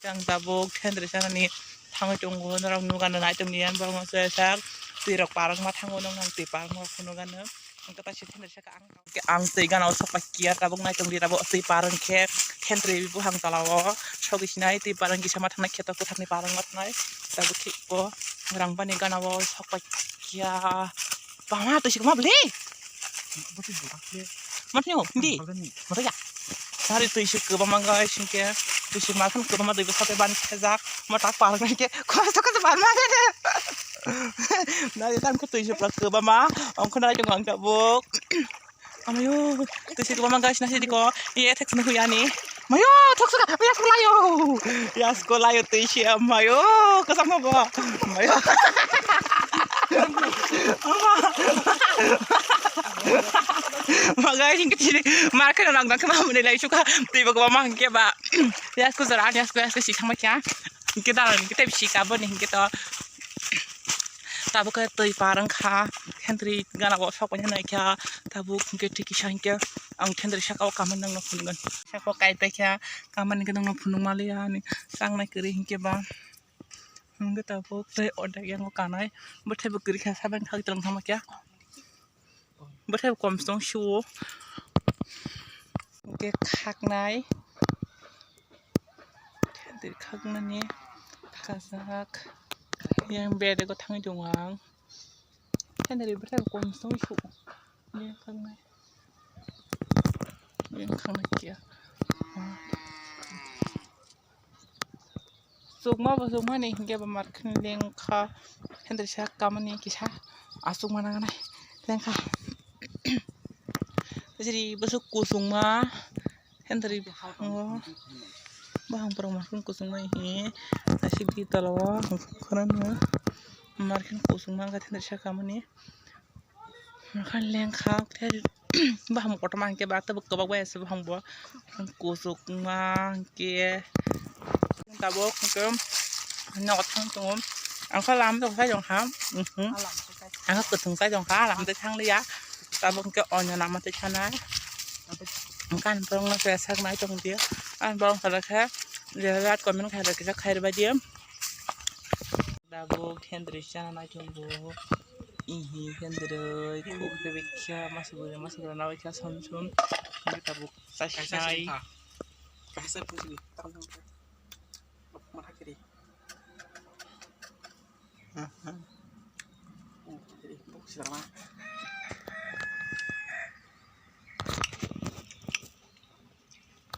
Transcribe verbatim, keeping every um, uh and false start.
Ang tabuk thendri sanani thangwi tongo, norok nugano nai tongdi, ang borokno se sak twi rok parwngma thango, nokno ang twi parwngma phunukgano. Ang khe ta se thendri saka ang, ang twi gana o sok pai kiya, tabuk nai tongdi, tabuk twi parwng khe thendri buphang tola o sogwi sinai, twi parwng kisa ma thangnai, kheto kwthar ni parwng ma thangnai, tabuk khe o rang bani gana o sok pai kiya. Bama twi sikma bwle. Matnyo, hindi. Mataya. Hari twi sik kwbangma guys, hinkhe twi sik ma khan kwbangma twi bwsate ban khejak. Ma tak par hinkhe khoroksa khoroksa ban ma de. Nari tam khe twi sik kwbangma. Ongkho nai tong ang tabuk. Amayo, twi sik kwbangma guys, nasi diko. Ye thek sini huyani. Mayo, thok saka, mayo, thok layo. Yas ko layo twi sik, mayo, kwcham mo bo. Mayo. Magai sing kecil, marka nang nang kena mana lai suka, tiba gua mah ke ba. Yas ko zara, yas ko, yas ko sih sama kya. Kita kita sih kabon nih kita. Tabuk khe twi parwng kha, hentri gana bo sok paina nai kha, tabuk hwnkhe twi kisa hwnkhe ang thendri saka o kamani nangno phunukgwn. Saka o kaipai kha, kamani hwnkhe nangno phunuk maliya ani changnai kwrwi hwnkhe ba. Hwnkhe tabuk tei ordek yango kanai, bwthai bo kwrwi kha, sabang khak tong thangma khe. Bwthai bo kom tong sio. Hwnkhe khaknai. Tei khaknani khajak. Yang bed o thangwi tongo ang. Tei bwthai bo kom tong sio. Yang khaknai. Yang khaknai khe. Chukma bo chukmani hinkhe bo markhe lengkha, hindrisa kamani kisa achukma nangnai lengkha. Jiri bwswk kuchukma hindri bwkhango, bwkhang borok markhe kuchukma hi naisik di tola o khorang markhe kuchukma wngkha hindrisa kamani. Makhan lengkha, tei baham kotorma hwnkhe ba teibo kwbak bai se baham bo. Kuchukma hwnkhe tabuk hwnkhe nogo thang tongo. Ang khe lam tong sai tongkha, mhm. Ang khe kwthwng sai tongkha, lam tei thang liya. Tabuk hwnkhe oino lama tei thanai. Hwnkhe ani borokno se saknai tong di. Ani borok khe like comment khairok kisa khairok bai di. Tabuk hindri chana nai tongo. Ihi hindri khuk bebek kha masa bwrwi masa bwrwi nawi kha som som. Hingke tabuk chasnai. Kaisa pusi ni tang tang. Matha kiri. Kiri bok si lama.